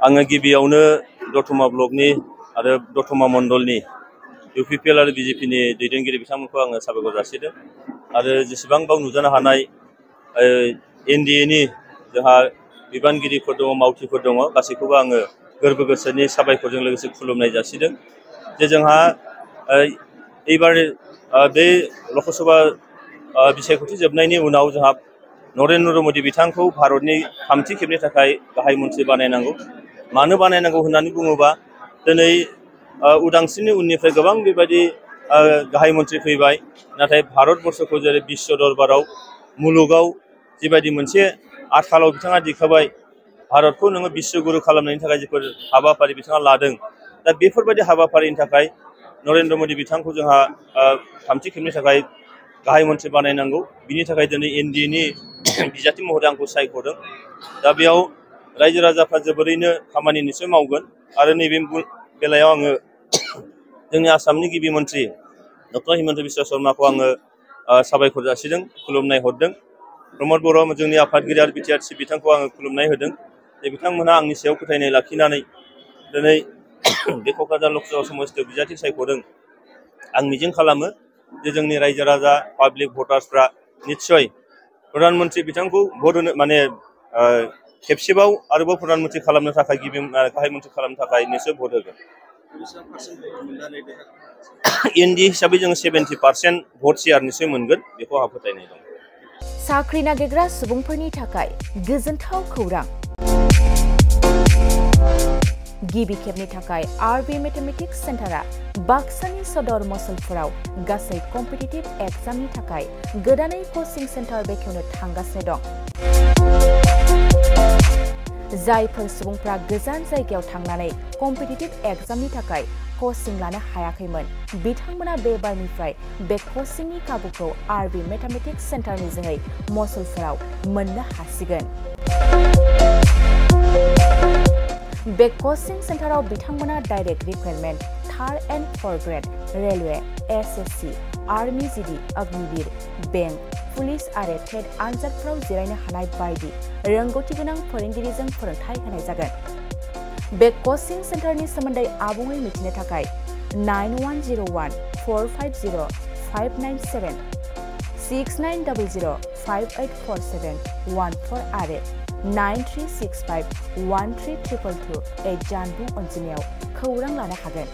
आङो गिबियावनो दतमा ब्लकनि आरो दतमा मण्डलनि UPPL आरो BJPनि दैदेनगिरि बिथांमोनखौ आङो साबायखर जासिदों आरो जेसेबां बाव नुजानो हानाय NDAनि जोंहा बिबानगिरिफोर दङ मावथिफोर दङ गासैखौबो आङो गोरबो गोसोनि साबायखरजों लोगोसे खुलुमनाय जासिदों जे जोंहा एबार बे लकसभा बिसायख'थि जोबनायनि उनाव जोंहा नरेन्द्र मदि बिथांखौ भारतनि थामथि खेबनि थाखाय गाहाय मन्थ्रि बानायनांगौ मानो बानायनांगौ होननानै बुङोबा दिनै उदांस्रिनि उननिफ्राय गोबां बेबायदि गाहाय मन्थ्रि फैबाय नाथाय भारतबर्षखौ जेरै बिश्व दरबाराव मुलुगाव जिबायदि मोनसे आथालाव बिथाङा दिखाबाय भारतखौ नोङो बिश्वगुरु खालामनायनि थाखाय जिफोर हाबाफारि बिथाङा लादों दा बेफोरबायदि हाबाफारिनि थाखाय नरेन्द्र मदि बिथांखौ जोंहा थामथि खेबनि थाखाय गाहाय मन्थ्रि बानायनांगौ बिनि थाखाय दिनै NDAनि बिजाथि महरै आंखौ सायख'दों दा बेयाव रायजो राजाफ्रा जोबोरैनो खामानि निश्चय मावगोन आरो नैबे बेलायाव आङो जोंनि आसामनि गिबि मन्थ्रि डक्टर हिमन्त बिश्व शर्माखौ आङो साबायखर जासिदों खुलुमनाय हरदों प्रमद बर' जोंनि आफादगिरि आरो BTRC बिथांखौ आङो खुलुमनाय होदों जे बिथांमोनहा आंनि सायाव फोथायनाय लाखिनानै दिनै बे क'क्राझार लकसभा समस्तियाव बिजाथि सायख'दों आं मिजिं खालामो जे जोंनि रायजो राजा पाब्लिक भटार्सफ्रा निस्सय प्रधान मन्त्रि बिथांखौ भट होनो माने खेबसेबाव आरोबाव प्रधान मन्त्रि खालामनो थाखाय गाहाय मन्थ्रि खालामनो थाखाय निस्सय भट होगोन NDA हिसाबै जोङो 70% भट शेयार निस्सय मोनगोन बेखौ आंहा फोथायनाय दं साख्रि नागिरग्रा सुबुंफोरनि थाखाय गोजोनथाव खौरां गिबि खेबनि थाखाय RB मेथमेटिक्स सेन्टारा बाक्सानि सदर मसलपुराव गासै कम्पिटिटिभ एग्जामनि थाखाय गोदानै कचिं सेन्टार बेखेवनो थांगासिनो दं जायफोर सुबुंफ्रा गोजान जायगायाव थांनानै कम्पिटिटिभ एग्जामनि थाखाय कचिं लानो हायाखैमोन बिथांमोना बे बारनिफ्राय बे कचिंनि खाबुखौ RB मेथमेटिक्स सेन्टारनि जोहै मसलपुराव मोननो हासिगोन बे कचिं सेन्टाराव बिथांमोना direct recruitment 3rd and 4th grade railway SSC army GD Agniveer bank police आरो टेट आनजादफोराव जिरायनो हानाय बायदि रोंगौथि गोनां फोरोंगिरिजों फोरोंथाय होनाय जागोन बे कचिं सेन्टारनि सोमोन्दै आबुङै मिथिनो थाखाय 9101450597 6900584714 आरो 9365132228 जानबुं अनजिमायाव खौरां लानो हागोन